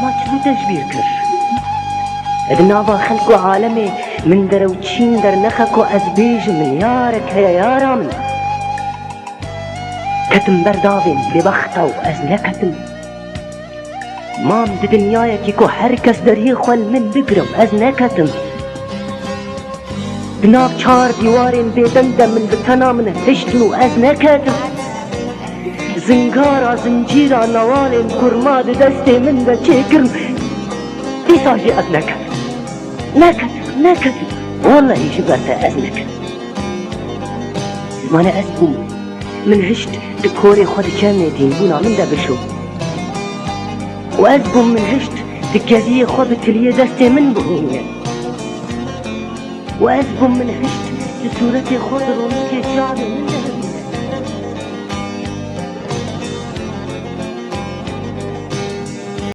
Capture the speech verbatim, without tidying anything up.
Ma çi min tecbîr kir? Di nava xelk û alemê min derewçîn dernexe ku ez bêjim min yarek heye yara min. Ketim ber davên bêbexta û ez neketim. Mam di dinyayekî ku her kes deriyê xwe li min bigire û ez neketim. Di nav çar dîwarên bêdeng de min bi tena min hiştin û ez neketim. Zingara zincîra newalên kurma di destê min de çêkirin. Dîsa jî ez neketim. Neketim, neketim. Wellehî ji ber te ez neketim. Mane ez bûm. Min hişt di korê xwe di çemê dînbûna min de bişo. Û ez bûm min hişt di keziyê xwe bi tiliyê destê min bihûne. Û ez bûm min hişt di sûretê xwe di ronikê çavê min de